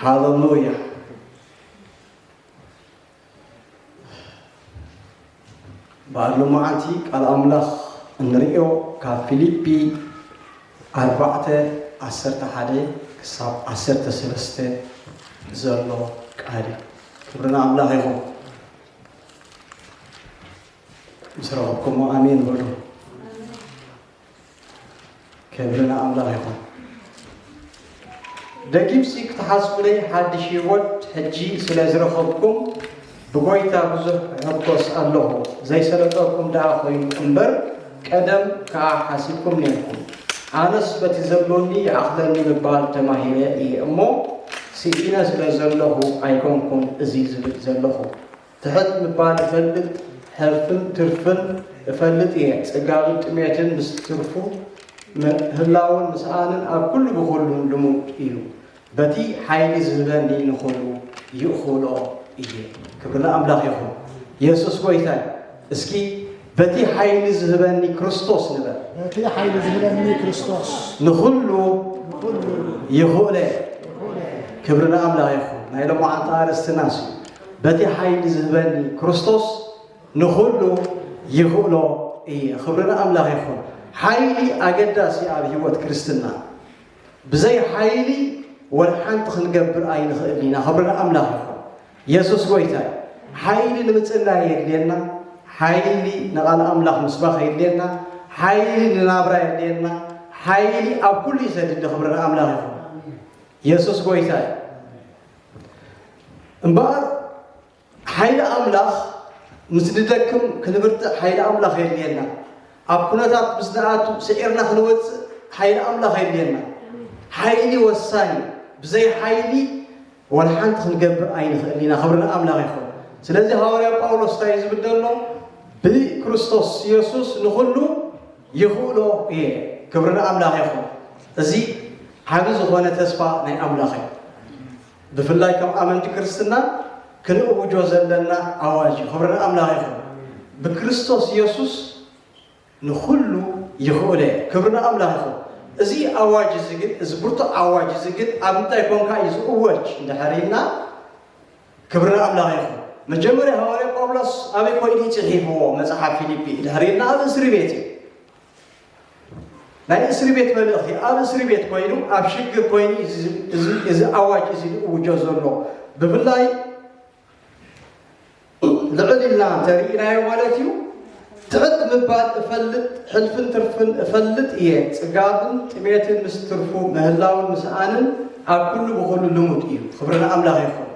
ሃለሉያ። በዓል ሎማዓንቲ ቃል ኣምላኽ እንርእዮ ካብ ፊልጲ ኣርባዕተ ዓሰርተ ሓደ ክሳብ ዓሰርተ ሰለስተ ዘሎ ቃል እዩ። ክብሪ ንኣምላኽ ይኹን። ምስ ረኸብኩሞ ኣሜን በሉ። ክብሪ ንኣምላኽ ይኹን። ደጊምሲ ክትሓስቡለይ ሓድሽ ህይወት ሕጂ ስለ ዝረኸብኩም ብጎይታ ብዙሕ እሕጎስ ኣለኹ። ዘይሰለጠኩም ደኣ ኮይኑ እምበር ቀደም ከኣ ሓሲብኩም ኔርኩም። ኣነስ በቲ ዘሎኒ ይኣኽለኒ ምባል ተማሂረ እየ እሞ ስኢነ ስለ ዘለኹ ኣይኮንኩን እዚ ዝብል ዘለኹ። ትሕት ምባል እፈልጥ፣ ሕልፍን ትርፍን እፈልጥ እየ። ጽጋብን ጥሜትን ምስ ትርፉ፣ ምህላውን ምስኣንን ኣብ ኩሉ ብኹሉን ልሙድ እዩ። በቲ ሓይሊ ዝህበኒ ንኹሉ ይእኽሎ እየ። ክብሪ ንኣምላኽ ይኹን። የሱስ ጎይታ እዩ። እስኪ በቲ ሓይሊ ዝህበኒ ክርስቶስ ንበል። በቲ ሓይሊ ዝህበኒ ክርስቶስ ንኹሉ ንኹሉ ይኽእሎ እየ። ይኽእሎ እየ። ክብሪ ንኣምላኽ ይኹን። ናይ ሎማዓንቲ ኣርእስትና እሱ እዩ። በቲ ሓይሊ ዝህበኒ ክርስቶስ ንኹሉ ይኽእሎ እየ። ክብሪ ንኣምላኽ ይኹን። ሓይሊ ኣገዳሲ ኣብ ህይወት ክርስትና። ብዘይ ሓይሊ ወላ ሓንቲ ክንገብር ኣይንኽእልን ኢና። ክብሪ ንኣምላኽ ይኹን። የሱስ ጎይታ እዩ። ሓይሊ ንምጽላይ የድልየና፣ ሓይሊ ንቓል ኣምላኽ ምስባኽ የድልየና፣ ሓይሊ ንናብራ የድልየና፣ ሓይሊ ኣብ ኩሉ እዩ ዘድሊ። ክብሪ ንኣምላኽ ይኹን። የሱስ ጎይታ እዩ። እምበኣር ሓይሊ ኣምላኽ ምስ ንደክም ክንብርትዕ ሓይሊ ኣምላኽ የድልየና። ኣብ ኩነታት ምስ ንኣቱ ስዒርና ክንወጽእ ሓይሊ ኣምላኽ የድልየና። ሓይሊ ወሳኝ እዩ። ብዘይ ሓይሊ ወላ ሓንቲ ክንገብር ኣይንኽእል ኢና። ክብሪ ንኣምላኽ ይኹን። ስለዚ ሃዋርያ ጳውሎስ እንታይ እዩ ዝብል ዘሎ? ብክርስቶስ የሱስ ንኹሉ ይኽእሎ እየ። ክብሪ ንኣምላኽ ይኹን። እዚ ዓቢ ዝኾነ ተስፋ ናይ ኣምላኽ እዩ። ብፍላይ ከም ኣመንቲ ክርስትና ክንእውጆ ዘለና ኣዋጅ እዩ። ክብሪ ንኣምላኽ ይኹን። ብክርስቶስ የሱስ ንኹሉ ይኽእሎ እየ። ክብሪ ንኣምላኽ ይኹን። እዚ ኣዋጅ እዚ ግን፣ እዚ ብርቱዕ ኣዋጅ እዚ ግን ኣብ ምንታይ ኮንካ እዩ ዝእወጅ እንድሕር ኢልና፣ ክብሪ ንኣምላኽ ይኹን። መጀመርያ ሃዋርያ ጳውሎስ ኣበይ ኮይኑ እዩ ጽሒፍዎ መጽሓፍ ፊልጲ እንድሕር ኢልና፣ ኣብ እስሪ ቤት እዩ። ናይ እስሪ ቤት መልእኽቲ፣ ኣብ እስሪ ቤት ኮይኑ፣ ኣብ ሽግር ኮይኑ እዩ እዚ፣ እዚ፣ እዚ ኣዋጅ እዚ ዝእውጆ ዘሎ። ብፍላይ ልዕል ኢልና እንተርኢናዮ ማለት እዩ፣ ትሕት ምባል እፈልጥ፣ ሕልፍን ትርፍን እፈልጥ እየ፣ ጽጋብን ጥሜትን ምስ ትርፉ ምህላውን ምስኣንን ኣብ ኩሉ ብኹሉ ልሙድ እዩ። ክብሪ ንኣምላኽ ይኹን።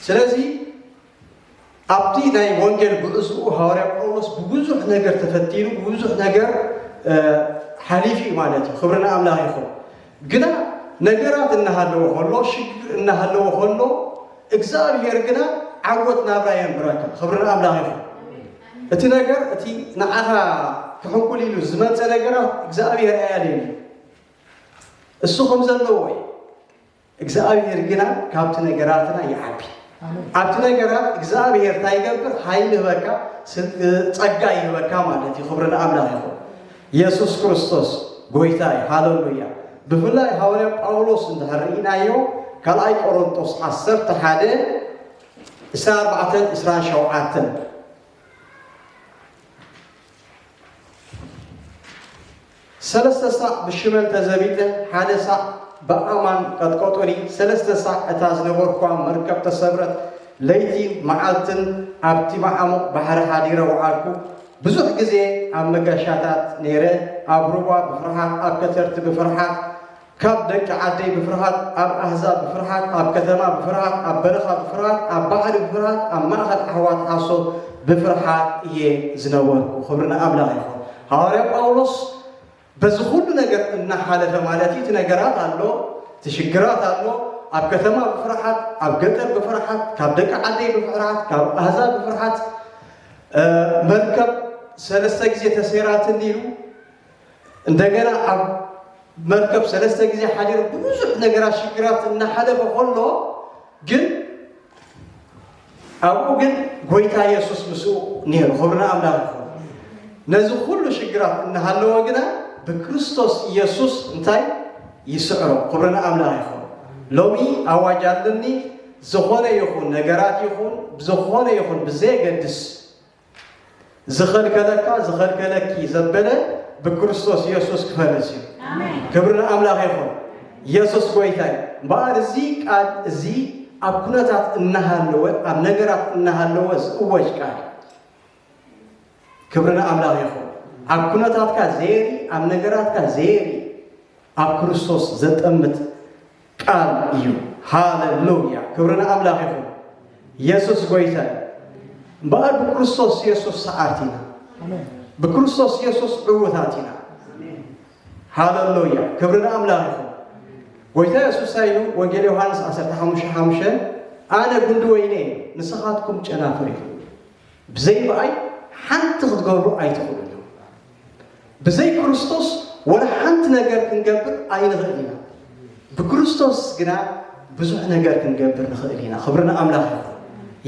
ስለዚ ኣብቲ ናይ ወንጌል ጉዕዝኡ ሃዋርያ ጳውሎስ ብብዙሕ ነገር ተፈቲኑ፣ ብብዙሕ ነገር፣ እ፣ ሓሊፉ እዩ ማለት እዩ። ክብሪ ንኣምላኽ ይኹን። ግና ነገራት እናሃለወ ከሎ፣ ሽግር እናሃለወ ከሎ፣ እግዚኣብሔር ግና ዓወት ናብራ የንብረካ። ክብሪ ንኣምላኽ ይኹን። እቲ ነገር፣ እቲ ንዓኻ ክሕንኩል ኢሉ ዝመጸ ነገራት እግዚኣብሔር ኣያድን እዩ። እሱ ከም ዘለዎ እዩ። እግዚኣብሔር ግና ካብቲ ነገራትና ይዓቢ። ኣሜን። ኣብቲ ነገራት እግዚኣብሔር እንታይ ይገብር? ሓይሊ ይህበካ፣ ስል-፣ ጸጋ ይህበካ ማለት እዩ። ክብሪ ንኣምላኽ ይኹን። የሱስ ክርስቶስ ጎይታ እዩ። ሃሌሉያ። ብፍላይ ሃዋርያ ጳውሎስ እንድሕር ርኢናዮ፣ ካልኣይ ቆሮንቶስ ዓሰርተ ሓደ፣ ዕስራን ኣርባዕተን፣ ዕስራን ሸውዓተን፣ ሰለስተ ሳዕ ብሽመል ተዘቢጠ፣ ሓደ ሳዕ ብኣእማን ቀጥቀጡኒ፣ ሰለስተ ሳዕ እታ ዝነበርኩዋ መርከብ ተሰብረት፣ ለይቲ መዓልትን ኣብቲ መዓሙቕ ባሕሪ ሓዲረ ወዓልኩ። ብዙሕ ግዜ ኣብ መገሻታት ነይረ፣ ኣብ ሩባ ብፍርሃት፣ ኣብ ከተርቲ ብፍርሃት፣ ካብ ደቂ ዓደይ ብፍርሃት፣ ኣብ ኣህዛብ ብፍርሃት፣ ኣብ ከተማ ብፍርሃት፣ ኣብ በረኻ ብፍርሃት፣ ኣብ ባሕሪ ብፍርሃት፣ ኣብ ማእከል ኣሕዋት ሓሶት ብፍርሃት እየ ዝነበርኩ። ክብሪ ንኣምላኽ ይኹን። ሃዋርያ ጳውሎስ በዚ ኩሉ ነገር እናሓለፈ ማለት እዩ። እቲ ነገራት ኣሎ፣ እቲ ሽግራት ኣሎ። ኣብ ከተማ ብፍርሃት፣ ኣብ ገጠር ብፍርሃት፣ ካብ ደቂ ዓደይ ብፍርሃት፣ ካብ ኣህዛብ ብፍርሃት፣ እ፣ መርከብ ሰለስተ ግዜ ተሰይራትኒ ኢሉ። እንደገና ኣብ መርከብ ሰለስተ ግዜ ሓዲሩ ብዙሕ ነገራት ሽግራት እናሓለፈ ከሎ ግን ኣብኡ ግን ጎይታ የሱስ ምስኡ ነይሩ። ክብሪ ንኣምላኽ ይኹን። ነዚ ኩሉ ሽግራት እናሃለወ ግና ብክርስቶስ የሱስ እንታይ ይስዕሮ? ክብሪ ንኣምላኽ ይኹን። ሎሚ ኣዋጅ ኣለኒ። ዝኾነ ይኹን ነገራት ይኹን፣ ዝኾነ ይኹን ብዘየገድስ፣ ዝኸልከለካ ዝኸልከለኪ ዘበለ ብክርስቶስ የሱስ ክፈርስ እዩ። ክብሪ ንኣምላኽ ይኹን። የሱስ ጎይታ እዩ። እምበኣር እዚ ቃል እዚ ኣብ ኩነታት እናሃለወ፣ ኣብ ነገራት እናሃለወ ዝእወጅ ቃል። ክብሪ ንኣምላኽ ይኹን። ኣብ ኩነታትካ ዘይርኢ፣ ኣብ ነገራትካ ዘይርኢ፣ ኣብ ክርስቶስ ዘጠምት ቃል እዩ። ሃሌሉያ! ክብሪ ንኣምላኽ ይኹን። የሱስ ጎይታ እዩ። እምበኣር ብክርስቶስ የሱስ ሰዓርቲ ኢና። ብክርስቶስ የሱስ ዕዉታት ኢና። ሃሌሉያ! ክብሪ ንኣምላኽ ይኹን። ጎይታ የሱስ እንታይ ኢሉ? ወንጌል ዮሃንስ ዓሰርተ ሓሙሽተ ሓሙሽተ፣ ኣነ ጉንዲ ወይኒ እየ፣ ንስኻትኩም ጨናፍር ኢኹም። ብዘይ ብኣይ ሓንቲ ክትገብሩ ኣይትኽእሉን ኢኹም። ብዘይ ክርስቶስ ወላ ሓንቲ ነገር ክንገብር ኣይንኽእል ኢና። ብክርስቶስ ግና ብዙሕ ነገር ክንገብር ንኽእል ኢና። ክብሪ ንኣምላኽ ይኹን።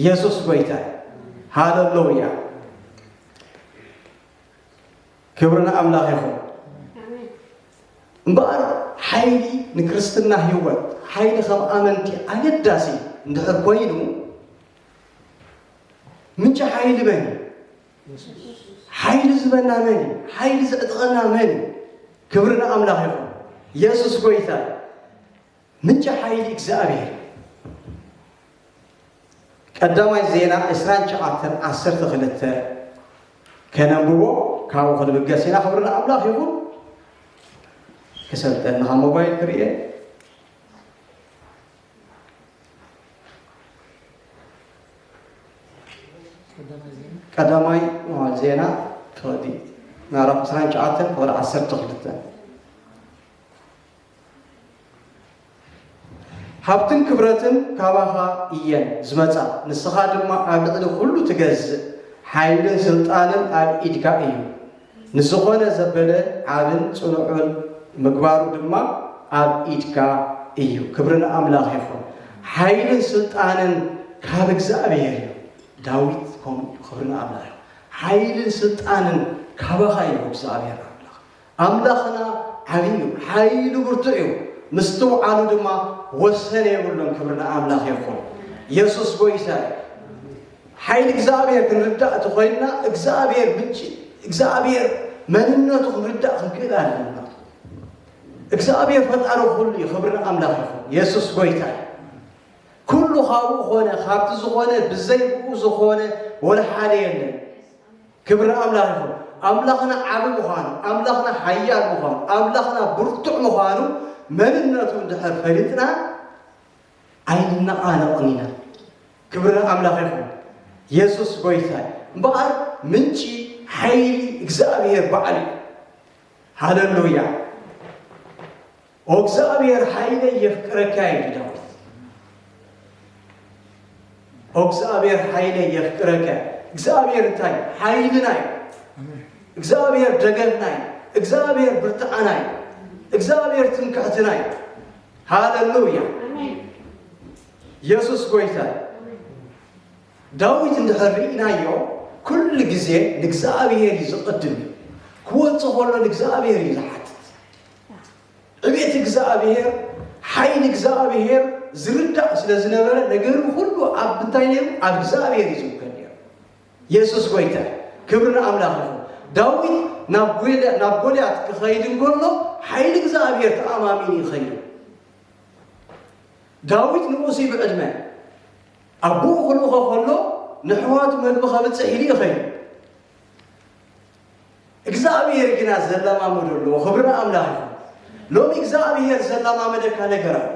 የሱስ ጎይታ እዩ። ሃሌሉያ! ክብሪ ንኣምላኽ ይኹን። እምበኣር ሓይሊ ንክርስትና ህይወት፣ ሓይሊ ከም ኣመንቲ ኣገዳሲ እንድሕር ኮይኑ፣ ምንጪ ሓይሊ መን እዩ? ሓይሊ ዝህበና መን እዩ? ሓይሊ ዘዕጥቐና መን እዩ? ክብሪ ንኣምላኽ ይኹን። የሱስ ጎይታ እዩ። ምንጪ ሓይሊ እግዚኣብሔር እዩ። ቀዳማይ ዜና ዕስራን ትሽዓተን ዓሰርተ ክልተ ከነንብቦ፣ ካብኡ ክንብገስ ኢና። ክብሪ ንኣምላኽ ይኹን። ክሰልጠኒ ካብ ሞባይል ክርእየ። ቀዳማይ መዋዕል ዜና ክቕዲ ምዕራፍ ዕስራን ትሽዓተን ክቕዲ ዓሰርተ ክልተ። ሃብትን ክብረትን ካባኻ እየን ዝመጻ፣ ንስኻ ድማ ኣብ ልዕሊ ኩሉ ትገዝእ፣ ሓይልን ስልጣንን ኣብ ኢድካ እዩ። ንዝኾነ ዘበለ ዓብን ጽኑዕን ምግባሩ ድማ ኣብ ኢድካ እዩ። ክብሪ ንኣምላኽ ይኹን። ሓይልን ስልጣንን ካብ እግዚኣብሔር እዩ። ዳዊት ከምኡ እዩ። ክብሪ ንኣምላኽ ይኹን። ሓይልን ስልጣንን ካባኻ እዩ እግዚኣብሔር ኣምላኽ። ኣምላኽና ዓብዪ እዩ፣ ሓይሉ ብርቱዕ እዩ፣ ምስትውዓሉ ድማ ወሰን የብሉን። ክብሪ ንኣምላኽ ይኹን። የሱስ ጎይታ እዩ። ሓይሊ እግዚኣብሔር ክንርዳእ እንተኾይንና፣ እግዚኣብሔር ምንጪ፣ እግዚኣብሔር መንነቱ ክንርዳእ ክንክእል ኣለና። እግዚኣብሔር ፈጣሪ ኩሉ እዩ። ክብሪ ንኣምላኽ ይኹን። የሱስ ጎይታ እዩ። ኩሉ ካብኡ ኾነ፣ ካብቲ ዝኾነ፣ ብዘይ ብኡ ዝኾነ ወላ ሓደ የለን። ክብሪ ኣምላኽ ይኹን። ኣምላኽና ዓቢ ምዃኑ፣ ኣምላኽና ሓያል ምዃኑ፣ ኣምላኽና ብርቱዕ ምዃኑ፣ መንነቱ እንድሕር ፈሊጥና፣ ኣይንነቓነቕን ኢና። ክብሪ ኣምላኽ ይኹን። የሱስ ጎይታ እዩ። እምበኣር ምንጪ ሓይሊ እግዚኣብሔር ባዕሉ እዩ። ሃሌሉያ። ኦ እግዚኣብሔር ሓይለይ የፍቅረካ እዩ ዳዊት። ኦ እግዚኣብሔር ሓይለይ የፍቅረካ። እግዚኣብሔር እንታይ? ሓይልና እዩ። እግዚኣብሔር ደገፍና እዩ። እግዚኣብሔር ብርትዓና እዩ። እግዚኣብሔር ትምክሕትና እዩ። ሃሌሉያ። የሱስ ጎይታ እዩ። ዳዊት እንድሕር ርኢናዮ፣ ኩሉ ግዜ ንእግዚኣብሔር እዩ ዝቕድም እዩ። ክወጽእ ከሎ ንእግዚኣብሔር እዩ ዝሓትት። ዕቤት እግዚኣብሔር፣ ሓይሊ እግዚኣብሔር ዝርዳእ ስለ ዝነበረ፣ ነገሩ ኩሉ ኣብ እንታይ ነይሩ? ኣብ እግዚኣብሔር እዩ ዝውከል ነይሩ። የሱስ ጎይታ እዩ። ክብሪ ንኣምላኽ ይኹን። ዳዊት ናብ ጎልያ-፣ ናብ ጎልያት ክኸይድ እንከሎ፣ ሓይሊ እግዚኣብሔር ተኣማሚኑ ይኸይዱ። ዳዊት ንኡስ እዩ ብዕድመ። ኣቦኡ ክልእኾ ከሎ፣ ንሕዋቱ መግቢ ከብጽሕ ኢሉ ይኸይድ። እግዚኣብሔር ግና ዘለማመዶ ኣለዎ። ክብሪ ንኣምላኽ ይኹን። ሎሚ እግዚኣብሔር ዘላማመደካ ነገር ኣሎ።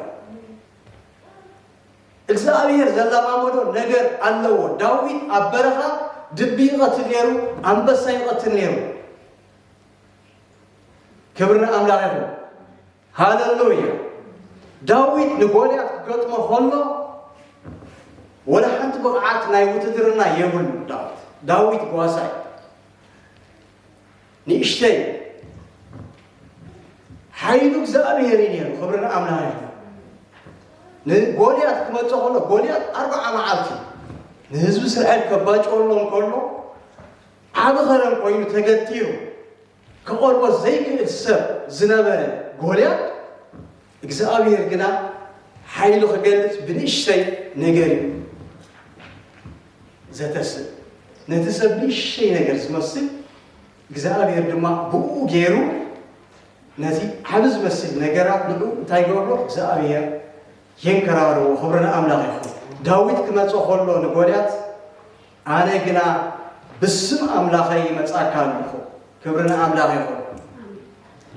እግዚኣብሔር ዘላማመዶ ነገር ኣለዎ። ዳዊት ኣብ በረኻ ድቢ ይቐትል ነይሩ፣ ኣንበሳ ይቐትል ነይሩ። ክብሪ ንኣምላኽ ይኹን። ሃሌሉያ። ዳዊት ንጎልያት ክገጥሞ ከሎ፣ ወላ ሓንቲ ብቕዓት ናይ ውትድርና የብሉ ዳዊት። ዳዊት ጓሳይ፣ ንእሽተይ፣ ሓይሉ እግዚኣብሔር እዩ ነይሩ። ክብሪ ንኣምላኽ ይኹን። ንጎልያት ክመጽእ ከሎ፣ ጎልያት ኣርብዓ መዓልቲ ንህዝቢ እስራኤል ከባጭወሎም ከሎ፣ ዓቢ ኸረን ኮይኑ ተገቲሩ፣ ክቐርቦ ዘይክእል ሰብ ዝነበረ ጎልያድ፣ እግዚኣብሔር ግና ሓይሉ ክገልጽ ብንእሽተይ ነገር እዩ ዘተስእ። ነቲ ሰብ ንእሽተይ ነገር ዝመስል እግዚኣብሔር ድማ ብኡ ገይሩ ነቲ ዓቢ ዝመስል ነገራት ንዑ እንታይ ገብሮ እግዚኣብሔር የንከራርዎ። ክብሪ ንኣምላኽ ይኹን። ዳዊት ክመጾ ከሎ ንጎልያት ኣነ ግና ብስም ኣምላኸይ ይመጻካ ኣለኹ። ክብሪ ንኣምላኽ ይኹን።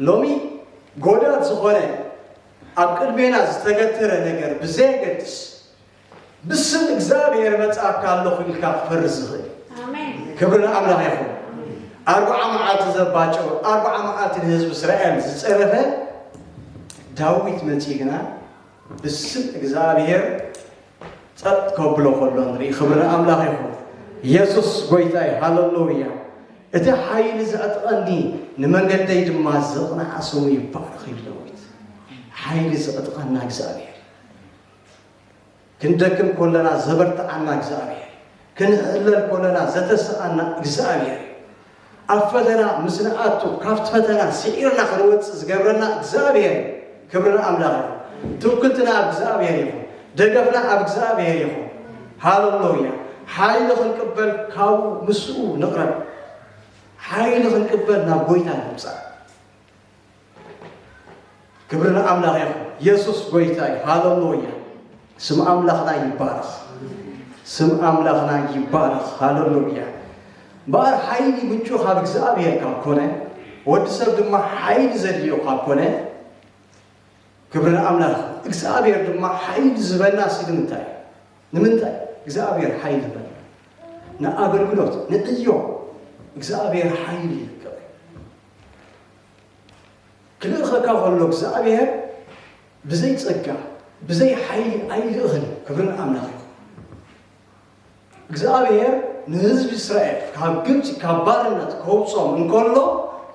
ሎሚ ጎዳት ዝኾነ ኣብ ቅድሜና ዝተገተረ ነገር ብዘየገድስ ብስም እግዚኣብሔር መጻካ ኣለኹ ኢልካ ክፈርስ ዝኽእል። ክብሪ ንኣምላኽ ይኹን። ኣርባዓ መዓልቲ ዘባጨወ፣ ኣርባዓ መዓልቲ ንህዝቢ እስራኤል ዝጸረፈ ዳዊት መጺኡ ግና ብስም እግዚኣብሔር ጸጥ ከብሎ ከሎ ንርኢ። ክብሪ ንኣምላኽ ይኹን። የሱስ ጎይታ እዩ። ሃለሉያ። እቲ ሓይሊ ዘዕጥቐኒ ንመንገደይ ድማ ዘቕንዓ ስሙ ይባረኽ እዩ ዳዊት። ሓይሊ ዘዕጥቐና እግዚኣብሔር፣ ክንደክም ከለና ዘበርትዓና እግዚኣብሔር፣ ክንሕለል ከለና ዘተስኣና እግዚኣብሔር፣ ኣብ ፈተና ምስ ንኣቱ ካብቲ ፈተና ስዒርና ክንወፅእ ዝገብረና እግዚኣብሔር እዩ። ክብሪ ንኣምላኽ ይኹን። ትውክልትና ኣብ እግዚኣብሔር ይኹን። ደገፍና ኣብ እግዚኣብሔር ይኹን። ሃለሉያ። ሓይሊ ክንቅበል ካብኡ ምስኡ ንቕረብ። ሓይሊ ክንቅበል ናብ ጎይታ ንምፃእ። ክብሪ ንኣምላኽ ይኹን። የሱስ ጎይታ እዩ። ሃለሉያ። ስም ኣምላኽና ይባረኽ። ስም ኣምላኽና ይባረኽ። ሃለሉያ። እምበኣር ሓይሊ ምንጩ ካብ እግዚኣብሔር ካብ ኮነ፣ ወዲ ሰብ ድማ ሓይሊ ዘድልዮ ካብ ኮነ፣ ክብሪ ንኣምላኽ። እግዚኣብሔር ድማ ሓይሊ ዝበና ሲ ንምንታይ? ንምንታይ እግዚኣብሔር ሓይሊ ዝበና? ንኣገልግሎት፣ ንዕዮ እግዚኣብሔር ሓይሊ ይልክቕ። ክልእኸካ ከሎ እግዚኣብሔር ብዘይ ጸጋ፣ ብዘይ ሓይሊ ኣይልእኽን እዩ። ክብሪ ንኣምላኽ ይኹን። እግዚኣብሔር ንህዝቢ እስራኤል ካብ ግብፂ፣ ካብ ባርነት ከውፅኦም እንከሎ፣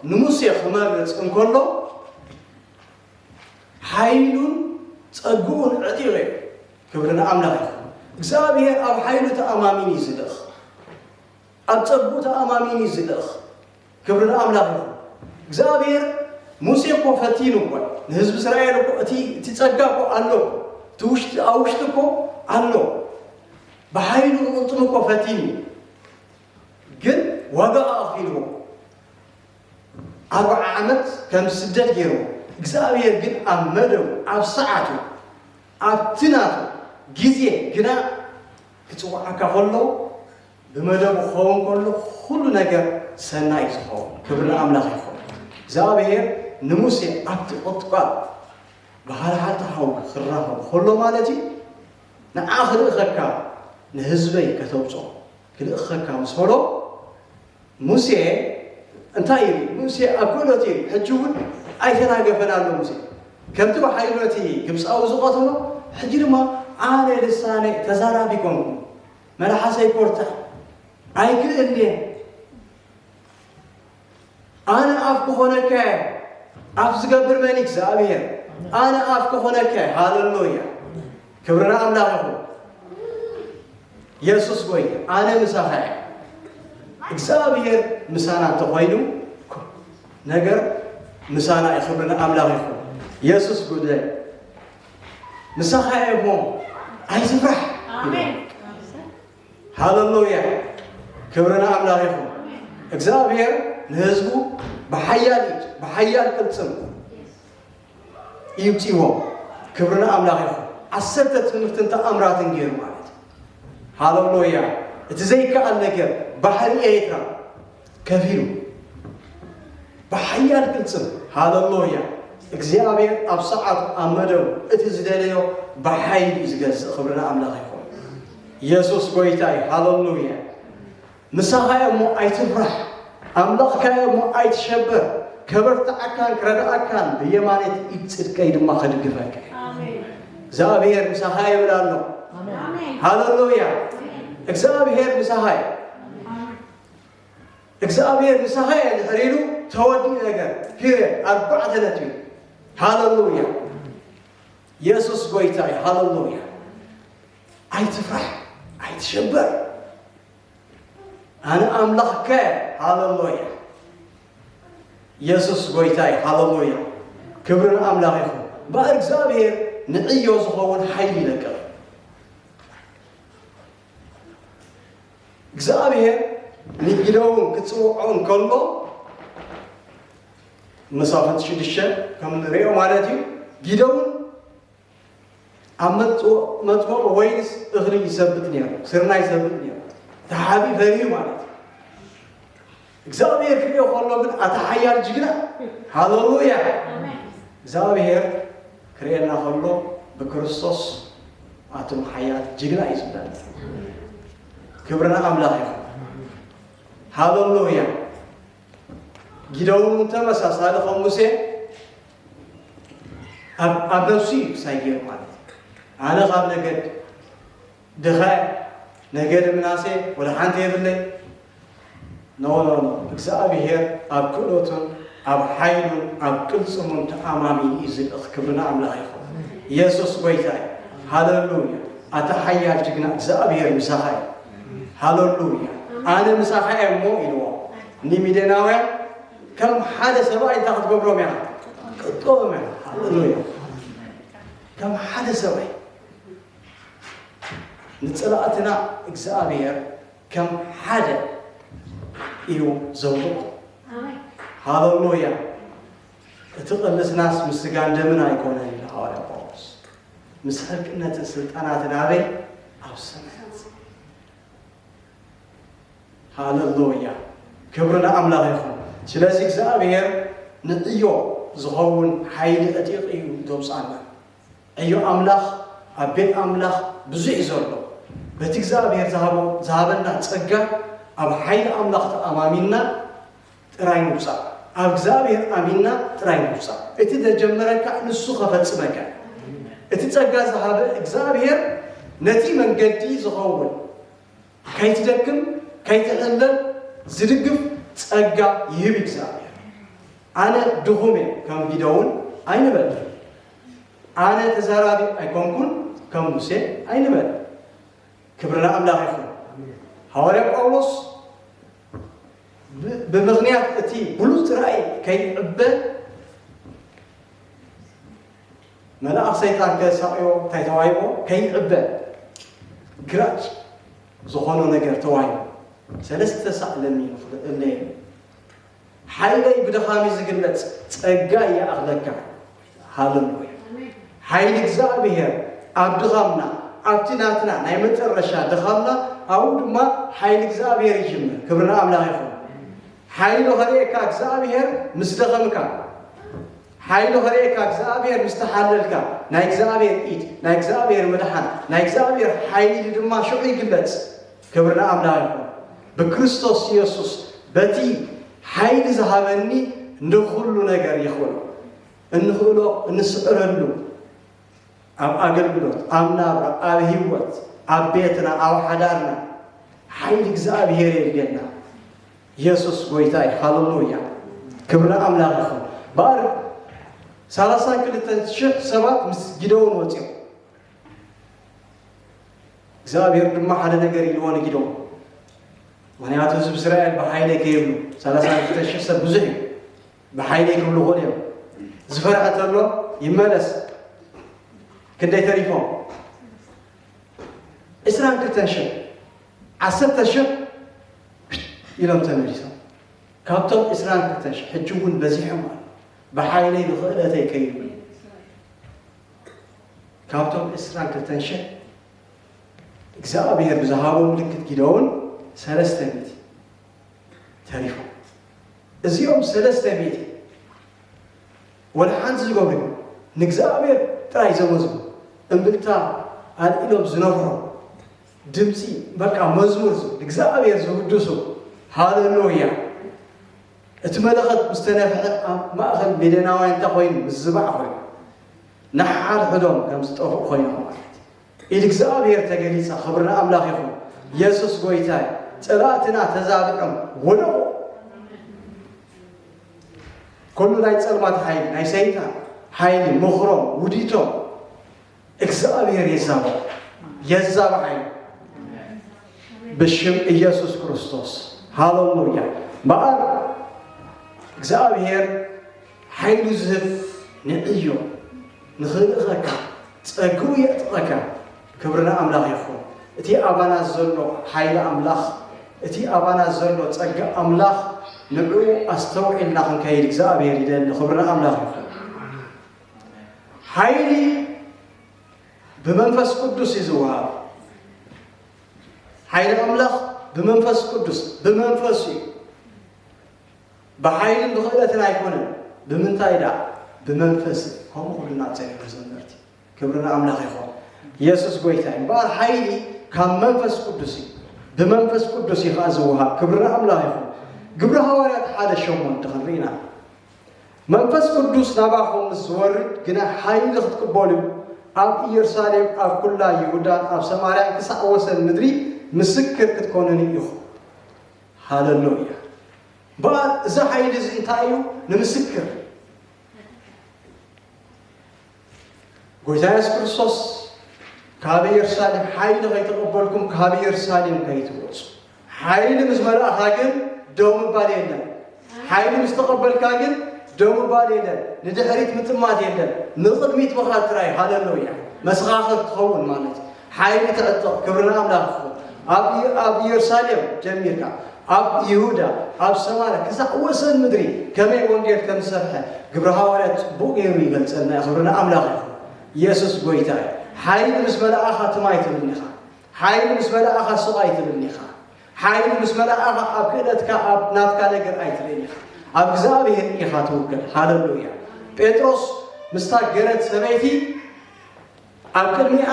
ንሙሴ ክመርፅ እንከሎ፣ ሓይሉን ጸግኡን ዕጢቑ እዩ። ክብሪ ንኣምላኽ ይኹን። እግዚኣብሔር ኣብ ሓይሉ ተኣማሚኑ እዩ ዝልእኽ። ኣብ ጸግኡ ተኣማሚኑ እዩ ዝልእኽ። ክብሪ ንኣምላኽ ይኹን። እግዚኣብሔር ሙሴ እኮ ፈቲኑ እኮ፣ ንህዝቢ እስራኤል እኮ እቲ፣ እቲ ጸጋ እኮ ኣሎ እኮ። እቲ ውሽጢ፣ ኣብ ውሽጢ እኮ ኣሎ። ብሓይሉ ክቕንጥም እኮ ፈቲኑ እዩ። ግን ዋጋ ኣኽፊልዎ። ኣርብዓ ዓመት ከም ስደት ገይርዎ። እግዚኣብሔር ግን ኣብ መደቡ፣ ኣብ ሰዓቱ፣ ኣብቲ ናቱ ግዜ ግና ክጽውዓካ ከሎ፣ ብመደቡ ክኸውን ከሎ፣ ኩሉ ነገር ሰናይ እዩ ዝኸውን። ክብሪ ንኣምላኽ ይኹን። እግዚኣብሔር ንሙሴ ኣብቲ ቁጥቋጥ ብሃልሃልታ ሓዊ ክራኸብ ከሎ ማለት እዩ፣ ንዓ ክልእኸካ ንህዝበይ ከተውፅኦ ክልእኸካ ምስ በሎ፣ ሙሴ እንታይ ኢሉ? ሙሴ ኣብ ክእለቱ ኢሉ። ሕጂ እውን ኣይተናገፈን ኣሎ ሙሴ። ከምቲ ብሓይሉ ነቲ ግብፃዊ ዝቐተሎ፣ ሕጂ ድማ ኣነ ልሳነ ተዛራቢ ኮንኩ፣ መልሓሰይ ኮርታ ኣይክእልን እየ። ኣነ ኣፍ ክኾነካ እየ። ኣፍ ዝገብር መን? እግዚኣብሔር። ኣነ ኣፍ ክኾነካ እየ። ሃለሉያ። ክብሪ ንኣምላኽ ይኹን። የሱስ ጎይታ፣ ኣነ ምሳኻ እየ። እግዚኣብሔር ምሳና እንተኾይኑ፣ ነገር ምሳና እዩ። ክብሪ ንኣምላኽ ይኹን። የሱስ ጉዳይ ምሳኻ እየ እሞ ኣይትፍራሕ። ኣሜን። ሃለሉያ። ክብሪ ንኣምላኽ ይኹን። እግዚኣብሔር ንህዝቡ ብሓያል ኢድ፣ ብሓያል ቅልጽም ይውፅዎም። ክብሪ ንኣምላኽ ይኹን። ዓሰርተ ትምህርትን ተኣምራትን ገይሩ ማለት እዩ። ሃለሉያ። እቲ ዘይከኣል ነገር ባሕሪ ኤርትራ ከፊሉ ብሓያል ቅልጽም። ሃለሉያ። እግዚኣብሔር ኣብ ሰዓቱ ኣብ መደቡ እቲ ዝደለዮ ብሓይሊ እዩ ዝገዝእ። ክብሪ ንኣምላኽ ይኹን። የሱስ ጎይታ እዩ። ሃለሉያ። ምሳኻ እየ እሞ ኣይትፍራሕ፣ ኣምላኽካ እየ እሞ ኣይትሸበር፣ ከበርትዓካን ክረድኣካን ብየማነይቲ ኢድ ጽድቀይ ድማ ክድግፈካ እየ። ኣሜን። እግዚኣብሔር ምሳኻ እየ ይብል ኣሎ። ኣሜን። ሃለሉያ። እግዚኣብሔር ምሳኻ እየ። ኣሜን። እግዚኣብሔር ምሳኻ እየ እንድሕር ኢሉ ተወዲኡ ነገር። ፒርየድ። ኣርባዕተ ነጥቢ። ሃለሉያ። የሱስ ጎይታ እዩ። ሃለሉያ። ኣይትፍራሕ፣ ኣይትሸበር። ኣነ ኣምላኽካ እየ። ሃለሉያ። የሱስ ጎይታ እዩ። ሃለሉያ። ክብሪ ንኣምላኽ ይኹን። እምበኣር እግዚኣብሔር ንዕዮ ዝኸውን ሓይሊ ይለቅቕ። እግዚኣብሔር ንጊደውን ክጽውዖ እንከሎ፣ መሳፍንቲ ሽዱሽተ ከም ንሪኦ ማለት እዩ፣ ጊደውን ኣብ መጥወ-፣ መጥወቂ ወይንስ እኽሊ ይሰብጥ ነይሩ፣ ስርናይ ይሰብጥ ነይሩ። ተሓቢ ፈርዩ ማለት እዩ። እግዚኣብሔር ክሪኦ ከሎ ግን ኣታ ሓያል ጅግና፣ ሃሌሉያ። እግዚኣብሔር ክርእየና ከሎ ብክርስቶስ ኣቱም ሓያል ጅግና እዩ ዝብለና። ክብርና ኣምላኽ ይኹን። ሃሌሉያ። ጊደውን እውን ተመሳሳሊ ከም ሙሴ ኣብ፣ ኣብ ነፍሱ እዩ ክሳይ ገይሩ ማለት እዩ። ኣነ ካብ ነገድ ድኻ እየ፣ ነገድ ምናሴ ወላ ሓንቲ የብለይ። ኖ፣ ኖ፣ ኖ። እግዚኣብሔር ኣብ ክእለቱን ኣብ ሓይሉን ኣብ ቅልጽሙን ተኣማሚኑ እዩ ዝልእኽ። ክብርና ኣምላኽ ይኹን። ኢየሱስ ጐይታ እዩ። ሃሌሉያ። ኣታ ሓያል ጅግና እግዚኣብሔር ምሳኻ እዩ። ሃሌሉያ። ኣነ ምሳኻ እየ እሞ ኢልዎ። ንሚድያናውያን ከም ሓደ ሰብኣይ እንታይ ክትገብሮም ኢኻ? ክትቅጥቅጦም ኢኻ። ሃሌሉያ። ከም ሓደ ሰብኣይ ንጸላእትና እግዚኣብሔር ከም ሓደ እዩ ዘውድቖ። ኣሜን። ሃሌሉያ። እቲ ቅልስናስ ምስ ስጋን ደምን ኣይኮነን ኢሉ ሃዋርያ ጳውሎስ። ምስ ሕልቅነትን ስልጣናትን ኣበይ? ኣብ ሰማያት። ሃሌሉያ። ክብሪ ንኣምላኽ ይኹን። ስለዚ እግዚኣብሔር ንዕዮ ዝኸውን ሓይሊ ዕጢቕ እዩ ዘውፅኣና። ዕዮ ኣምላኽ ኣብ ቤት ኣምላኽ ብዙሕ እዩ ዘሎ። በቲ እግዚኣብሔር ዝሃቦ-፣ ዝሃበና ጸጋ ኣብ ሓይሊ ኣምላኽ ተኣማሚንና ጥራይ ንውጻእ። ኣብ እግዚኣብሔር ኣሚንና ጥራይ ንውጻእ። እቲ ዘጀመረካ ንሱ ከፈጽመካ። እቲ ጸጋ ዝሃበ እግዚኣብሔር ነቲ መንገዲ ዝኸውን ከይትደክም፣ ከይትሕለል ዝድግፍ ጸጋ ይህብ እግዚኣብሔር። ኣነ ድኹም እየ ከም ጊደውን ኣይንበል። ኣነ ተዛራቢ ኣይኮንኩን ከም ሙሴ ኣይንበል። ክብሪ ንኣምላኽ ይኹን። ሃዋርያ ጳውሎስ ብ-፣ ብምኽንያት እቲ ብሉጽ ራእይ ከይዕበ መልኣኽ ሰይጣን ከሳቕዮ እንታይ ተዋሂቦ? ከይዕበ ግራጭ ዝኾኖ ነገር ተዋሂቦ። ሰለስተ ሳዕ ለሚኑ ክልእለየ። ሓይለይ ብድኻም እዩ ዝግለጽ፣ ጸጋ ይኣኽለካ። ሃሌሉያ። ሓይሊ እግዚኣብሔር ኣብ ድኻምና፣ ኣብቲ ናትና ናይ መጨረሻ ድኻምና፣ ኣብኡ ድማ ሓይሊ እግዚኣብሔር ይጅምር። ክብሪ ንኣምላኽ ይኹን። ሓይሉ ከርእየካ እግዚኣብሔር ምስ ደኸምካ፣ ሓይሉ ከርእየካ እግዚኣብሔር ምስ ተሓለልካ፣ ናይ እግዚኣብሔር ኢድ፣ ናይ እግዚኣብሔር ምድሓን፣ ናይ እግዚኣብሔር ሓይሊ ድማ ሽዑ ይግለጽ። ክብሪ ንኣምላኽ ይኹን። ብክርስቶስ ኢየሱስ በቲ ሓይሊ ዝሃበኒ ንኹሉ ነገር ይኽእሎ። እንኽእሎ፣ እንስዕረሉ፣ ኣብ ኣገልግሎት፣ ኣብ ናብራ፣ ኣብ ህይወት፣ ኣብ ቤትና፣ ኣብ ሓዳርና ሓይሊ እግዚኣብሔር የድልየና። ኢየሱስ ጐይታ እዩ። ሃሌሉያ። ክብሪ ኣምላኽ ይኹን። በኣር ሰላሳን ክልተን ሽሕ ሰባት ምስ ጊደዎን ወፂኦም። እግዚኣብሔር ድማ ሓደ ነገር ኢልዎ ንጊደዎን። ምኽንያቱ ህዝቢ እስራኤል ብሓይለይ ከይብሉ፣ ሰላሳን ክልተን ሽሕ ሰብ ብዙሕ እዩ። ብሓይለይ ክብሉ ይኽእሉ እዮም። ዝፈርሐ ተሎ ይመለስ። ክንደይ ተሪፎም? ዕስራን ክልተን ሽሕ፣ ዓሰርተ ሽሕ ኢሎም ተመሊሶም። ካብቶም ዕስራን ክልተን ሽሕ ሕጂ እውን በዚሖም ኣሎ። ብሓይለይ ብኽእለተይ ከይብሉ። ካብቶም ዕስራን ክልተን ሽሕ እግዚኣብሔር ብዝሃቦ ምልክት ጊደዎን ሰለስተ ሚእቲ ተሪፎም። እዚኦም ሰለስተ ሚእቲ ወላ ሓንቲ ዝገብሩ ንእግዚኣብሔር ጥራይ ዘመስግኑ፣ እምብልታ ኣልዒሎም ዝነፍሑ፣ ድምፂ በቃ መዝሙር ዝ-፣ ንእግዚኣብሔር ዝውድሱ፣ ሃሌሉያ። እቲ መለኸት ምስ ተነፍሐ ኣብ ማእኸል ሚድያናውያን እንታይ ኮይኑ? ምዝባዕ ኮይኑ። ንሓድሕዶም ከም ዝጠፍኡ ኮይኖም ማለት እዩ። ኢድ እግዚኣብሔር ተገሊጻ። ክብሪ ንኣምላኽ ይኹን። የሱስ ጐይታ እዩ። ጸላእትና ተዛቢዖም ወደቑ። ኩሉ ናይ ጸልማት ሓይሊ፣ ናይ ሰይጣን ሓይሊ፣ ምኽሮም፣ ውዲቶም እግዚኣብሔር የዛብዕ። የዛብዕ ሓይሊ። ብሽም ኢየሱስ ክርስቶስ። ሃሌሉያ። እምበኣር እግዚኣብሔር ሓይሉ ዝህብ ንዕዮ ንኽልእኸካ ጸግኡ የጥቐካ። ክብሪ ንኣምላኽ ይኹን። እቲ ኣባና ዘሎ ሓይሊ ኣምላኽ፣ እቲ ኣባና ዘሎ ጸጋ ኣምላኽ፣ ንዕኡ ኣስተውዒልና ክንከይድ እግዚኣብሔር ይደሊ። ክብሪ ንኣምላኽ ይኹን። ሓይሊ ብመንፈስ ቅዱስ እዩ ዝወሃብ። ሓይሊ ኣምላኽ ብመንፈስ ቅዱስ፣ ብመንፈስ እዩ። ብሓይልን ብኽእለትን ኣይኮነን። ብምንታይ ደኣ? ብመንፈስ። ከምኡ ክብልና ጸኒሑ ዘመርቲ። ክብሪ ንኣምላኽ ይኹን። የሱስ ጎይታ እዩ። እምበኣር ሓይሊ ካብ መንፈስ ቅዱስ እዩ። ብመንፈስ ቅዱስ እዩ ኸዓ ዝወሃብ። ክብሪ ንኣምላኽ ይኹን። ግብሪ ሃዋርያት ሓደ ሸሞንተ ክንርኢና። መንፈስ ቅዱስ ናባኹም ምስ ዝወርድ ግና ሓይሊ ክትቅበሉ ኣብ ኢየሩሳሌም፣ ኣብ ኩላ ይሁዳን ኣብ ሰማርያን ክሳዕ ወሰን ምድሪ ምስክር ክትኮኑኒ ኢኹም። ሃለሉያ። እምበኣር እዚ ሓይሊ እዚ እንታይ እዩ? ንምስክር። ጎይታ የሱስ ክርስቶስ ካብ ኢየሩሳሌም ሓይሊ ከይተቐበልኩም ካብ ኢየሩሳሌም ከይትወጹ። ሓይሊ ምስ መላእኻ ግን ደው ምባል የለን። ሓይሊ ምስ ተቐበልካ ግን ደው ምባል የለን። ንድሕሪት ምጥማት የለን። ንቕድሚት ምኻድ ጥራይ። ሃለሉያ። መሰኻኽር ትኸውን ማለት እዩ። ሓይሊ ትዕጠቕ። ክብሪ ንኣምላኽ ይኹን። ኣብ ኢ-፣ ኣብ ኢየሩሳሌም ጀሚርካ፣ ኣብ ይሁዳ፣ ኣብ ሰማርያ፣ ክሳዕ ወሰን ምድሪ ከመይ ወንጌል ከም ዝሰፍሐ ግብሪ ሃዋርያት ጽቡቕ ገይሩ ይገልጸልና እዩ። ክብሪ ንኣምላኽ ይኹን። የሱስ ጎይታ እዩ። ሓይሊ ምስ መላእኻ ትም ኣይትብልን ኢኻ። ሓይሊ ምስ መላእኻ ስቕ ኣይትብልን ኢኻ። ሓይሊ ምስ መላእኻ ኣብ ክእለትካ፣ ኣብ ናትካ ነገር ኣይትርእን ኢኻ። ኣብ እግዚኣብሔር ኢኻ ትውከል። ሃለሉያ። ጴጥሮስ ምስታ ገረድ ሰበይቲ ኣብ ቅድሚኣ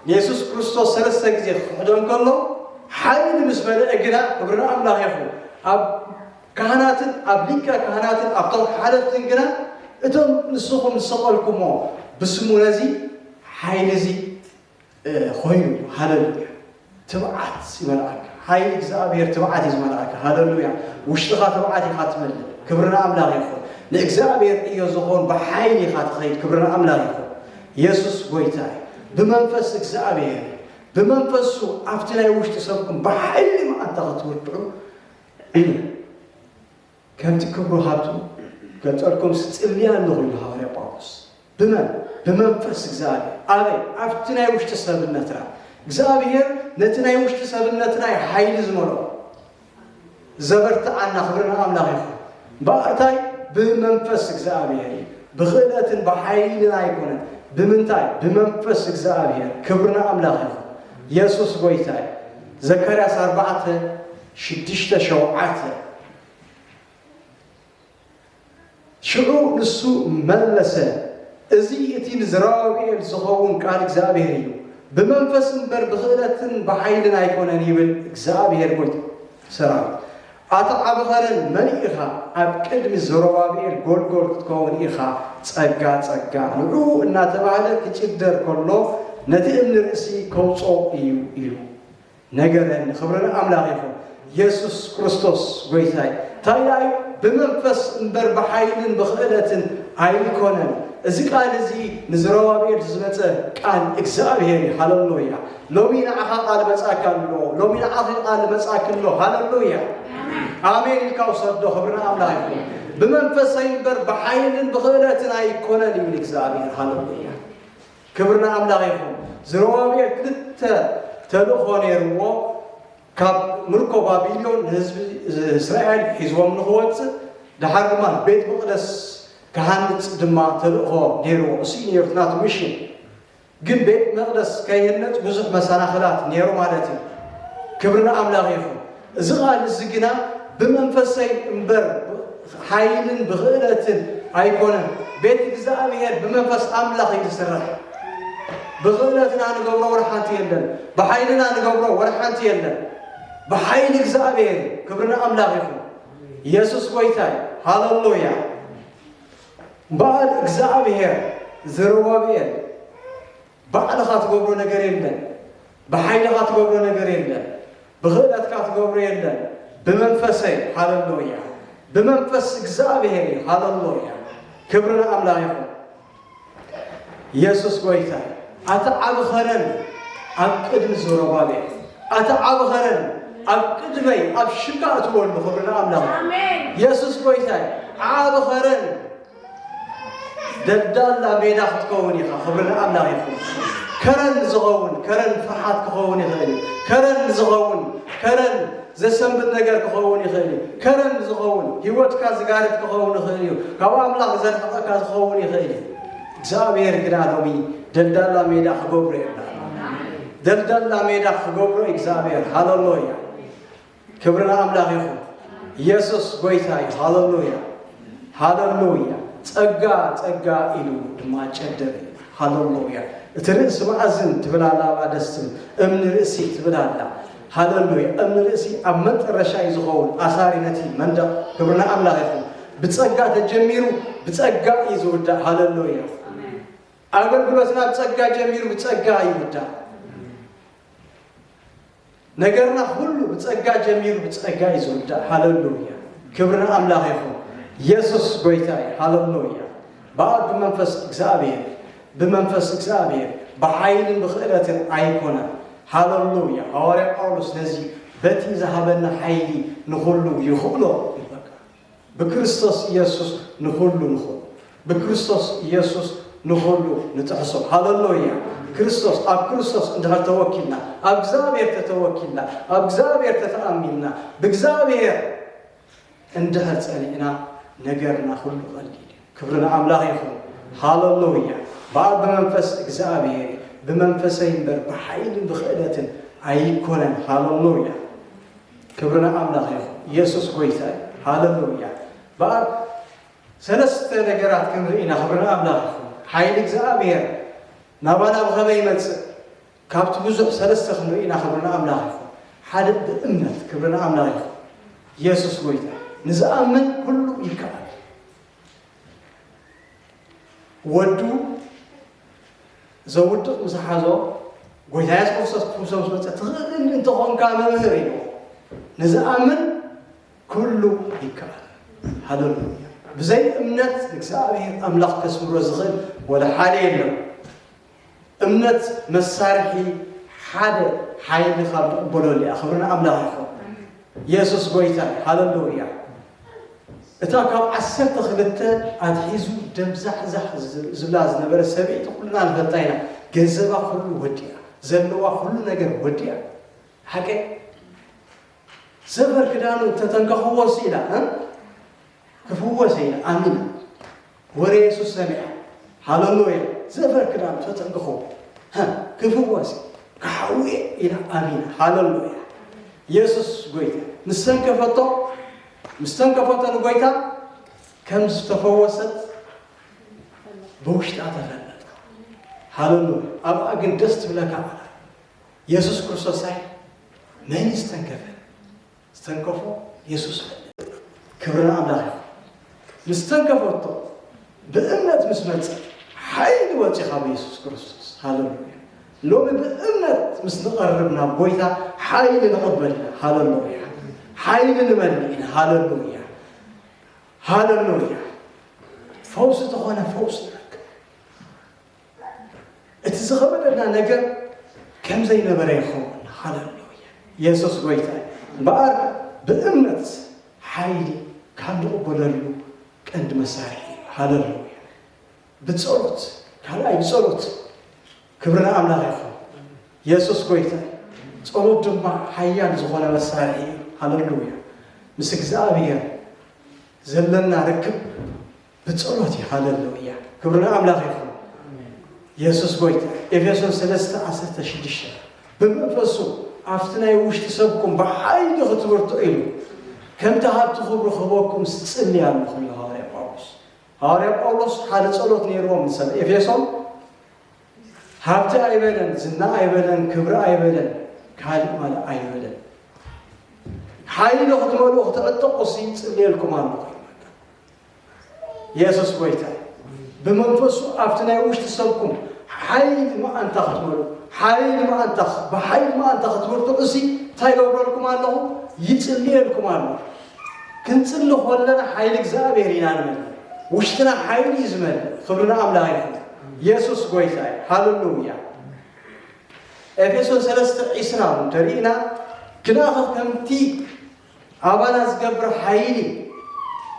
ንየሱስ ክርስቶስ ሰለስተ ግዜ ክኽሕዶ እንከሎ፣ ሓይሊ ምስ መለአ ግና፣ ክብሪ ንኣምላኽ ይኹን፣ ኣብ ካህናትን ኣብ ሊቀ ካህናትን ኣብቶም ሓለፍትን ግና፣ እቶም ንስኹም ዝሰቐልኩሞ ብስሙ ነዚ ሓይሊ እዚ፣ እ፣ ኮይኑ። ሃለሉያ። ትብዓት ይመልኣካ። ሓይሊ እግዚኣብሔር ትብዓት እዩ ዝመልኣካ። ሃለሉያ። ውሽጥኻ ትብዓት ኢኻ ትመልእ። ክብሪ ንኣምላኽ ይኹን። ንእግዚኣብሔር ዕዮ ዝኾን ብሓይሊ ኢኻ ትኸይድ። ክብሪ ንኣምላኽ ይኹን። የሱስ ጎይታ እዩ። ብመንፈስ እግዚኣብሔር፣ ብመንፈሱ ኣብቲ ናይ ውሽጢ ሰብኩም ብሓይሊ መዓንታ ክትውድዑ እዩ። ከምቲ ክብሩ ሃብቱ ገልጸልኩም፣ ጽልያ ኣለኹ ኢሉ ሃዋርያ ጳውሎስ። ብመን? ብመንፈስ እግዚኣብሔር። ኣበይ? ኣብቲ ናይ ውሽጢ ሰብነትና። እግዚኣብሔር ነቲ ናይ ውሽጢ ሰብነትና እዩ ሓይሊ ዝመልኦ። ዘበርትዓና። ክብሪ ንኣምላኽ ይኹን። እምበኣር እንታይ? ብመንፈስ እግዚኣብሔር እዩ። ብኽእለትን ብሓይልን ኣይኮነን። ብምንታይ? ብመንፈስ እግዚኣብሔር። ክብሪ ንኣምላኽ ይኹን። የሱስ ጎይታ እዩ። ዘካርያስ ኣርባዕተ ሽዱሽተ ሸውዓተ። ሽዑ ንሱ መለሰ፣ እዚ እቲ ንዘሩባቤል ዝኸውን ቃል እግዚኣብሔር እዩ፣ ብመንፈስ እምበር ብኽእለትን ብሓይልን ኣይኮነን ይብል እግዚኣብሔር ጎይታ ሰራዊት። ኣታ ዓቢ ኸረን መሊእኻ ኣብ ቅድሚ ዘሩባቤል ጎልጎል ክትከውን ኢኻ፣ ጸጋ ጸጋ ንዕኡ እናተባህለ ክጭደር ከሎ ነቲ እምኒ ርእሲ ከውጽኦ እዩ ኢሉ። ነገረኒ። ክብሪ ንኣምላኽ ይኹን። የሱስ ክርስቶስ ጎይታይ። እንታይ ደኣ እዩ? ብመንፈስ እምበር ብሓይልን ብኽእለትን ኣይኮነን። እዚ ቃል እዚ ንዘሩባቤል ዝመጸ ቃል እግዚኣብሔር እዩ። ሃለሉያ። ሎሚ ንዓኻ ቃል መጻካ ኣሎ። ሎሚ ንዓኺ ቃል መጻኪ ኣሎ። ሃለሉያ። ኣሜን ኢልካ ውሰዶ። ክብሪ ንኣምላኽ ይኹን። ብመንፈሰይ እምበር ብሓይልን ብኽእለትን ኣይኮነን ይብል እግዚኣብሔር። ሃለሉያ። ክብሪ ንኣምላኽ ይኹን። ዘሩባቤል ክልተ ተልእኾ ነይርዎ። ካብ ምርኮ ባቢሎን ንህዝቢ እስራኤል ሒዝዎም ንኽወጽእ፣ ደሓር ድማ ቤት መቕደስ ክሃንጽ ድማ ተልእኾ ነይርዎ። እሱ እዩ ነይሩ እቲ ናቱ ሚሽን። ግን ቤት መቕደስ ከይህነጽ ብዙሕ መሰናኽላት ነይሩ ማለት እዩ። ክብሪ ንኣምላኽ ይኹን። እዚ ቃል እዚ ግና ብመንፈሰይ እምበር ሓይልን ብኽእለትን ኣይኮነን። ቤት እግዚኣብሔር ብመንፈስ ኣምላኽ እዩ ዝስራሕ። ብኽእለትና ንገብሮ ወላ ሓንቲ የለን። ብሓይልና ንገብሮ ወላ ሓንቲ የለን። ብሓይሊ እግዚኣብሔር እዩ። ክብሪ ንኣምላኽ ይኹን። የሱስ ጎይታ እዩ። ሃለሉያ። እምበኣር እግዚኣብሔር ዘሩባቤል ባዕልኻ ትገብሮ ነገር የለን። ብሓይልኻ ትገብሮ ነገር የለን። ብኽእለትካ ትገብሮ የለን። ብመንፈሰይ። ሃለሉያ። ብመንፈስ እግዚኣብሔር እዩ። ሃለሉያ። ክብሪ ንኣምላኽ ይኹን። የሱስ ጎይታ። ኣቲ ዓቢ ኸረን ኣብ ቅድሚ ዘሩባቤል፣ ኣቲ ዓቢ ኸረን ኣብ ቅድመይ ኣብ ሽቃ እትወሉ። ክብሪ ንኣምላኽ። ኣሜን። የሱስ ጎይታ። ዓቢ ኸረን ደልዳላ ሜዳ ክትከውን ኢኻ። ክብሪ ንኣምላኽ ይኹን። ከረን ዝኸውን፣ ከረን ፍርሓት ክኸውን ይኽእል እዩ። ከረን ዝኸውን፣ ከረን ዘሰንብድ ነገር ክኸውን ይኽእል እዩ። ከረን ዝኸውን፣ ህይወትካ ዝጋርድ ክኸውን ይኽእል እዩ። ካብ ኣምላኽ ዘርሕቐካ ዝኸውን ይኽእል እዩ። እግዚኣብሔር ግና ሎሚ ደልዳላ ሜዳ ክገብሮ የብላ። ደልዳላ ሜዳ ክገብሮ እግዚኣብሔር። ሃለሉያ። ክብሪ ንኣምላኽ ይኹን። ኢየሱስ ጎይታ እዩ። ሃለሉያ፣ ሃለሉያ። ጸጋ፣ ጸጋ ኢሉ ድማ ጨደረ። ሃለሉያ። እቲ ርእሲ መኣዝን ትብል ኣላ፣ ኣብኣ ደስ ትብል። እምኒ ርእሲ ትብል ኣላ። ሃለሉያ። እምኒ ርእሲ ኣብ መጠረሻ እዩ ዝኸውን፣ ኣሳሪ ነቲ መንደቕ። ክብሪ ንኣምላኽ ይኹን። ብጸጋ ተጀሚሩ ብጸጋ እዩ ዝውዳእ። ሃለሉያ። ኣገልግሎትና ብጸጋ ጀሚሩ ብጸጋ ይውዳእ። ነገርና ኩሉ ብጸጋ ጀሚሩ ብጸጋ እዩ ዝውዳእ። ሃለሉያ። ክብሪ ንኣምላኽ ይኹን። ኢየሱስ ጎይታ እዩ። ሃለሉያ። ብኣብ ብመንፈስ እግዚኣብሔር፣ ብመንፈስ እግዚኣብሔር፣ ብሓይልን ብኽእለትን ኣይኮነን። ሃለሉያ። ሃዋርያ ጳውሎስ ነዚ በቲ ዝሃበና ሓይሊ ንኹሉ ይኽእሎ ይብል። ብክርስቶስ ኢየሱስ ንኹሉ ንኹን። ብክርስቶስ ኢየሱስ ንኹሉ ንጥሕሶ። ሃለሉያ። ክርስቶስ፣ ኣብ ክርስቶስ እንድሕር ተወኪልና፣ ኣብ እግዚኣብሔር ተተወኪልና፣ ኣብ እግዚኣብሔር ተተኣሚንና፣ ብእግዚኣብሔር እንድሕር ጸኒዕና፣ ነገርና ኩሉ ቀሊል እዩ። ክብሪ ንኣምላኽ ይኹን። ሃለሉያ። ብኣብ ብመንፈስ እግዚኣብሔር፣ ብመንፈሰይ እምበር ብሓይልን ብኽእለትን ኣይኮነን። ሃለሉያ። ክብሪ ንኣምላኽ ይኹን። ኢየሱስ ጎይታ እዩ። ሃለሉያ። በኣር ሰለስተ ነገራት ክንርኢ ኢና። ክብሪ ንኣምላኽ ይኹን። ሓይሊ እግዚኣብሔር ናባና ብኸመይ ይመጽእ? ካብቲ ብዙሕ ሰለስተ ክንርኢ ኢና። ክብሪ ንኣምላኽ ይኹን። ሓደ ብእምነት። ክብሪ ንኣምላኽ ይኹን። ኢየሱስ ጎይታ እዩ። ንዝኣምን ኩሉ ይከኣል። ወዱ ዘውድቕ ምስ ሓዞ፣ ጎይታ የሱስ ክርስቶስ ክፍውሶ ምስ መጸ፣ "ትኽእል እንተኾንካ መምህር" ኢልዎ። ንዝኣምን ኩሉ ይከኣል። ሃለሉያ። ብዘይ እምነት ንእግዚኣብሔር ኣምላኽ ከስምሮ ዝኽእል ወላ ሓደ የለን። እምነት መሳርሒ ሓደ ሓይሊ ካብ ንቕበለሉ እያ። ክብሪ ንኣምላኽ ይኹን። ኢየሱስ ጎይታ እዩ። ሃለሉያ። እታ ካብ ዓሰርተ ክልተ ኣትሒዙ ደም ዛሕዛሕ ዝ-፣ ዝብላ ዝነበረ ሰበይቲ ኩልና ንፈልጣ ኢና። ገንዘባ ኩሉ ወዲኣ፣ ዘለዋ ኩሉ ነገር ወዲኣ። ሓቀይ? ዘፈር ክዳኑ እንተተንከኽዎ ሲ ኢላ፣ እ? ክፍወስ ኢላ ኣሚና። ወረ የሱስ ሰሚዓ። ሃለሉያ። ዘፈር ክዳኑ ተተንከኽዎ፣ እ? ክፍወስ፣ ክሓውየ ኢላ ኣሚና። ሃለሉያ። የሱስ ጎይታ። ምስ ተንከፈቶ፣ ምስ ተንከፈቶ ንጎይታ ከም ዝተፈወሰት ብውሽጣ ተፈለጠ። ሃለሉያ። ኣብኣ ግን ደስ ትብለካ ኣላ። የሱስ ክርስቶስ ኣይ መን ዝተንከፈ? ዝተንከፎ የሱስ ፈለጠ። ክብሪ ንኣምላኽ ይኹን። ምስ ተንከፈቶ ብእምነት ምስ መጸ ሓይሊ ወጺ ካብ የሱስ ክርስቶስ። ሃለሉያ። ሎሚ ብእምነት ምስ ንቐርብ ናብ ጎይታ ሓይሊ ንቕበል ኢና። ሃለሉያ። ሓይሊ ንመልእ ኢና። ሃለሉያ። ሃለሉያ። ፈውሲ ተኾነ ፈውሲ ንረክብ። እቲ ዝኸበደና ነገር ከም ዘይነበረ ይኸውን። ሃለሉያ። የሱስ ጎይታ እዩ። እምበኣር ብእምነት ሓይሊ ካብ ንቕበለሉ ቀንዲ መሳርሒ እዩ። ሃለሉያ። ብጸሎት፣ ካልኣይ ብጸሎት። ክብሪ ንኣምላኽ ይኹን። የሱስ ጎይታ እዩ። ጸሎት ድማ ሓያል ዝኾነ መሳርሒ እዩ። ሃለሉያ። ምስ እግዚኣብሔር ዘለና ርክብ ብጸሎት እዩ። ሃለሉያ። ክብሪ ንኣምላኽ ይኹን። የሱስ ጎይታ። ኤፌሶን ሰለስተ ዓሰርተ ሽዱሽተ፣ "ብመንፈሱ ኣብቲ ናይ ውሽጢ ሰብኩም ብሓይሊ ክትብርትዑ ኢሉ፣ ከምቲ ሃብቲ ክብሩ ክህበኩም ዝጽሊ ኣለኹ" ኢሉ ሃዋርያ ጳውሎስ። ሃዋርያ ጳውሎስ ሓደ ጸሎት ነይርዎም ንሰብ ኤፌሶን። ሃብቲ ኣይበለን፣ ዝና ኣይበለን፣ ክብሪ ኣይበለን፣ ካልእ ማልእ ኣይበለን። ሓይሊ ክትመልኡ ክትዕጠቑ ሲ ጽልየልኩም ኣለኹ። የሱስ ጎይታ እዩ። ብመንፈሱ ኣብቲ ናይ ውሽጢ ሰብኩም ሓይሊ መኣንታ ክትመልኡ፣ ሓይሊ መኣንታ፣ ብሓይሊ መኣንታ ክትብርትዑ ሲ እንታይ ይገብረልኩም ኣለኹ? ይጽልየልኩም ኣለኹ። ክንጽሊ ከለና ሓይሊ እግዚኣብሔር ኢና ንመልእ። ውሽጥና ሓይሊ እዩ ዝመልእ። ክብሪ ንኣምላኽ ይኹን። የሱስ ጎይታ እዩ። ሃለሉያ። ኤፌሶን ሰለስተ ዕስራ እውን ተሪእና፣ ግናኸ ከምቲ ኣባና ዝገብር ሓይሊ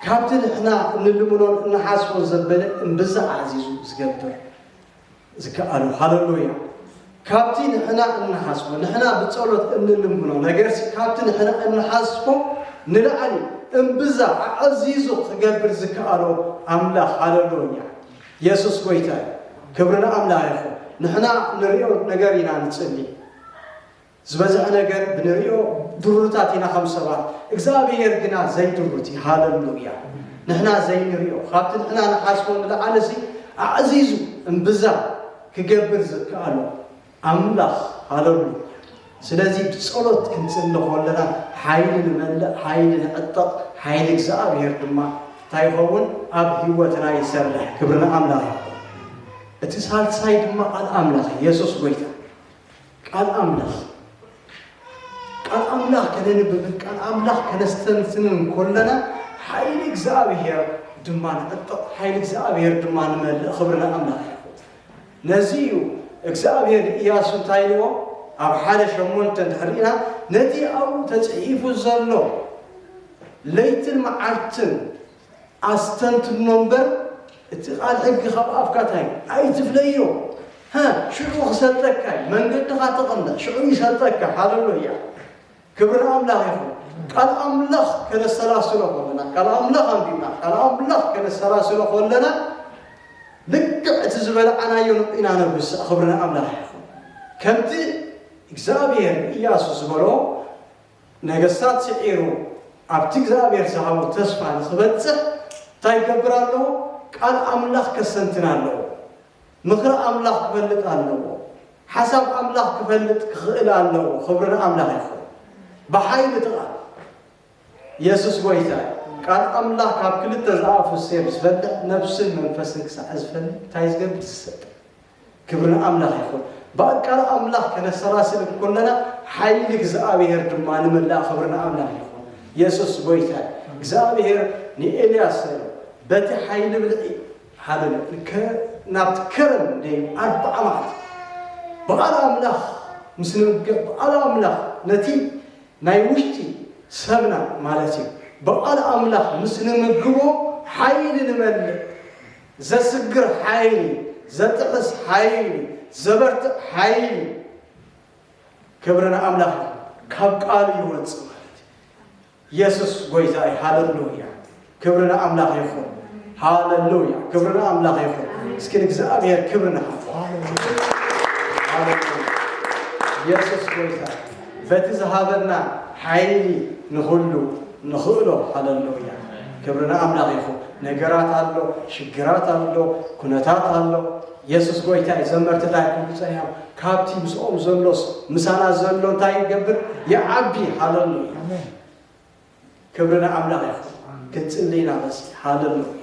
ካብቲ ንሕና እንልምኖን እንሓስቦን ዘበለ እምብዛ ኣዕዚዙ ዝገብር ዝከኣሉ። ሃለሉያ። ካብቲ ንሕና እንሓስቦ፣ ንሕና ብጸሎት እንልምኖ ነገርሲ፣ ካብቲ ንሕና እንሓስቦ ንላዕሊ እምብዛ ኣዕዚዙ ክገብር ዝከኣሎ ኣምላኽ። ሃለሉያ። የሱስ ጎይታ እዩ። ክብሪ ንኣምላኽ ይኹን። ንሕና ንሪኦ ነገር ኢና ንጽሊ። ዝበዝሐ ነገር ብንሪኦ ድሩታት ኢና ከም ሰባት፣ እግዚኣብሔር ግና ዘይድሩት እዩ። ሃለሉያ። ንሕና ዘይንሪኦ፣ ካብቲ ንሕና ንሓስቦ ንላዕሊ ሲ ኣዕዚዙ እምብዛ ክገብር ዝከኣሎ ኣምላኽ። ሃለሉያ። ስለዚ ብጸሎት ክንጽሊ ከለና ሓይሊ ንመልእ፣ ሓይሊ ንዕጠቕ፣ ሓይሊ እግዚኣብሔር ድማ እንታይ ይኸውን? ኣብ ህይወትና ይሰርሕ። ክብሪ ንኣምላኽ ይኹን። እቲ ሳልሳይ ድማ ቃል ኣምላኽ፣ የሱስ ጎይታ። ቃል ኣምላኽ፣ ቃል ኣምላኽ ከነንብብን ቃል ኣምላኽ ከነስተንትንን ከለና ሓይሊ እግዚኣብሔር ድማ ንዕጠቕ፣ ሓይሊ እግዚኣብሔር ድማ ንመልእ። ክብሪ ንኣምላኽ ይኹን። ነዚ እዩ እግዚኣብሔር ንኢያሱ እንታይ ኢልዎ? ኣብ ሓደ ሸሞንተ እንድሕር ርኢና፣ ነቲ ኣብኡ ተጽሒፉ ዘሎ ለይትን መዓልትን ኣስተንትኖ እምበር፣ እቲ ቃል ሕጊ ካብ ኣፍካ እንታይ ኣይትፍለዮ። ሃ፣ ሽዑ ክሰልጠካ እዩ። መንገድኻ ተቐንዕ፣ ሽዑ ይሰልጠካ። ሃለሉያ። ክብሪ ንኣምላኽ ይኹን። ቃል ኣምላኽ ከነሰላስሎ ከለና፣ ቃል ኣምላኽ ኣንቢብና፣ ቃል ኣምላኽ ከነሰላስሎ ከለና፣ ልክዕ እቲ ዝበላዕናዮ ንዑ ኢና ነብስዕ። ክብሪ ንኣምላኽ ይኹን። ከምቲ እግዚኣብሔር ንኢያሱ ዝበሎ፣ ነገስታት ስዒሩ ኣብቲ እግዚኣብሔር ዝሃቦ ተስፋ ንኽበጽሕ እንታይ ይገብር ኣለዎ? ቃል ኣምላኽ ከስተንትን ኣለዎ። ምኽሪ ኣምላኽ ክፈልጥ ኣለዎ። ሓሳብ ኣምላኽ ክፈልጥ ክኽእል ኣለዎ። ክብሪ ንኣምላኽ ይኹን። ብሓይሊ እቲ ቃል የሱስ ጎይታ እዩ። ቃል ኣምላኽ ካብ ክልተ ዝኣፉ ሴፍ ዝፈልጥ፣ ነብስን መንፈስን ክሳዕ ዝፈልጥ እንታይ ዝገብር? ዝሰጥ። ክብሪ ንኣምላኽ ይኹን። ብቃል ኣምላኽ ከነሰላስል እንከለና ሓይሊ እግዚኣብሔር ድማ ንመላእ። ክብሪ ንኣምላኽ ይኹን። የሱስ ጎይታ እዩ። እግዚኣብሔር ንኤልያስ በቲ ሓይሊ ብልዒ ሃለሉ ከ-፣ ናብቲ ከረን ደይ ኣርብዓ መዓልቲ ብቃል ኣምላኽ ምስ ንምገብ፣ ብቃል ኣምላኽ ነቲ ናይ ውሽጢ ሰብና ማለት እዩ። ብቃል ኣምላኽ ምስ ንምግቦ ሓይሊ ንመልእ። ዘስግር ሓይሊ፣ ዘጥዕስ ሓይሊ፣ ዘበርትዕ ሓይሊ። ክብሪ ንኣምላኽ ይኹን። ካብ ቃሉ ይወጽእ ማለት እዩ። የሱስ ጎይታ እዩ። ሃለሉያ። ክብሪ ንኣምላኽ ይኹን። ሃለሉያ። ክብሪ ንኣምላኽ ይኹን። እስኪ ንእግዚኣብሔር ክብሪ ንሃቦ። ሃለሉያ። የሱስ ጎይታ እዩ። በቲ ዝሃበና ሓይሊ ንኹሉ ንኽእሎ። ሃለሉያ። ክብሪ ንኣምላኽ ይኹን። ነገራት ኣሎ፣ ሽግራት ኣሎ፣ ኩነታት ኣሎ። የሱስ ጎይታ እዩ። ዘመርቲ እንታይ ክብሉ ጸኒሖም? ካብቲ ምስኦም ዘሎስ ምሳና ዘሎ እንታይ ይገብር? ይዓቢ። ሃለሉያ። ኣሜን። ክብሪ ንኣምላኽ ይኹን። ክንጽሊ ኢና በዚ። ሃለሉያ።